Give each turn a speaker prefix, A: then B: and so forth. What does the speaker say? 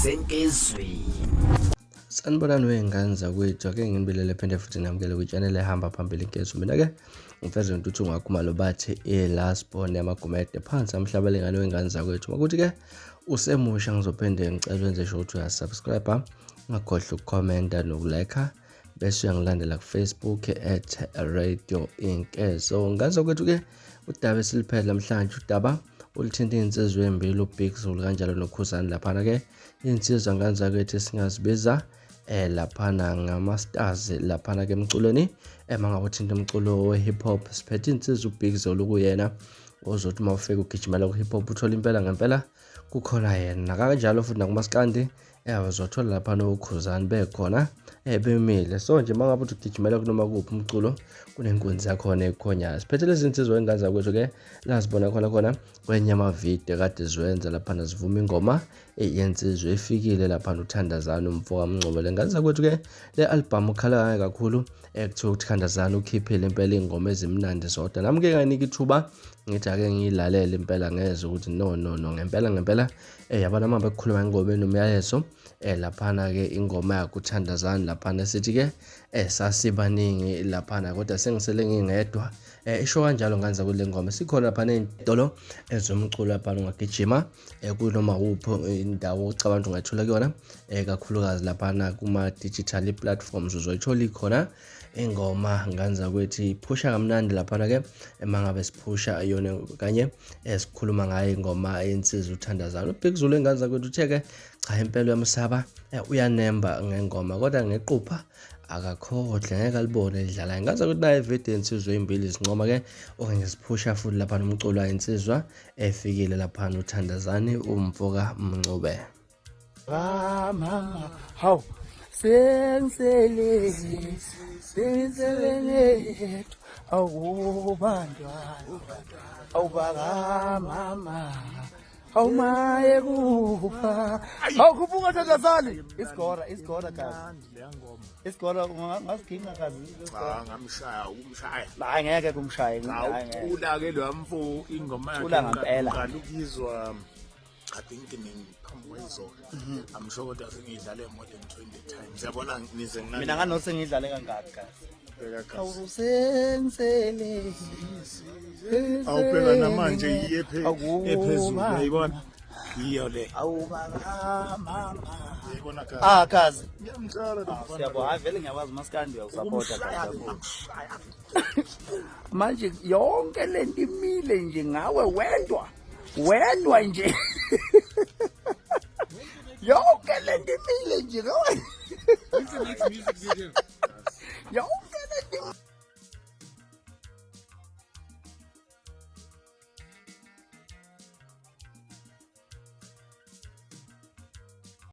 A: Senkezweni. Sanibonani wey'ngane zakwethu, ake nginibelele phinde futhi namukele kwi-channel ehamba phambili inkezo. Mina-ke ngifeze intuthu ngakhumalo bathi i-last born yamagumede phansi amhlaba lengane wey'ngane zakwethu. Makuthi-ke usemusha ngizophinde ngicela wenze sure ukuthi uyasubscribe, ungakhohlwa ukukhomenta nokulike bese uyangilandela ku-Facebook at Radio Inkezo. Ngane zakwethu-ke udaba esiliphethe namhlanje udaba oluthinta iy'nsizwa ey'mbili uBig Zulu kanjalo noKhuzani laphana-ke iy'nsizwa ngane zakwethu esingazibiza laphana ngama-stars laphana ke emculweni ema ngabe uthinta umculo we-hip hop siphethe insizwa uBig Zulu kuyena ozothi uma ufika ugijimela ku-hip hop uthole impela ngempela kukhona yena nakanjalo futhi nakumaskandi uzothola laphana okhuzani bekhona bemile. So nje uma ngabe uthi ugijimela kunoma kuphi umculo kunenkunzi yakhona ekhonyayo. Siphethe lezi nsizwa ey'ngane zakwethu-ke la sibona khona khona kwenye amavidiyo kade ziwenza laphana zivuma ingoma yensizwa efikile laphana uThandazani umfo kaMngcobo. Le ngane zakwethu-ke le album ukhala ngayo kakhulu ekuthiwa uThandazani ukhiphile impela iy'ngoma ezimnandi zodwa. Nami-ke ngayinika ithuba ngithi ake ngiyilalele impela ngezwe ukuthi no no no ngempela ngempela yabona uma bekukhuluma ingoma enomyalezo laphana-ke ingoma yakho uThandazani laphana sithi-ke sasibaningi laphana kodwa sengisele ngingedwa isho kanjalo nganza kule ngoma sikhona laphana ey'tolo ezomculo laphana ungagijima kunoma kuphi indawo ocabanga ukuthi ungayithola kuyona kakhulukazi laphana kuma-digital platforms uzoyithola ikhona ingoma ngane zakwethu iphusha kamnandi laphana-ke uma ngabe siphusha yona kanye esikhuluma ngayo ingoma yensizwa uThandazani. UBig Zulu ingane zakwethu uthe-ke cha impela uyamsaba uyanemba ngengoma kodwa ngequpha akakhohle ngeke alibone elidlalayo. Ngane zakwethu nayo ividiyo yensizwa ey'mbili zincoma-ke okanye ziphusha futhi laphana umculo wayinsizwa efikile laphana uThandazani umfoka Mncube.
B: Mama, hawu sengisele sengisele ngedwa awu bantwana awu baka mama awu maye kufa awu khuphuka Thandazani isigora isigora kazi isigora ungasiginqa kazi
C: cha ngamshaya ukumshaya
B: hayi ngeke kumshaye
C: cha ucula ke lo mfo ingoma yakhe
B: Ucula ngampela.
C: ngiqala ukuyizwa I think phambi kwezolo. I'm sure kodwa sengiyidlale more than 20 times. Yabona ngize nginani.
B: Mina nganothi ngidlale kangaki kazi.
C: Bheka kazi.
B: Awusensele.
C: Awubheka namanje iye ephezulu uyayibona? Yiyo le.
B: Awubaba mama.
C: Uyayibona kazi.
B: Ah kazi.
C: Ngiyamtshala lo mfana.
B: Siyabonga hayi vele ngiyakwazi maskandi uyawusupporta kazi.
C: Ukumshaya.
B: Manje yonke lento imile nje ngawe wedwa. Wedwa nje. Yonke lento imile nje ngawe.
C: When's the next music video?
B: Yonke lento.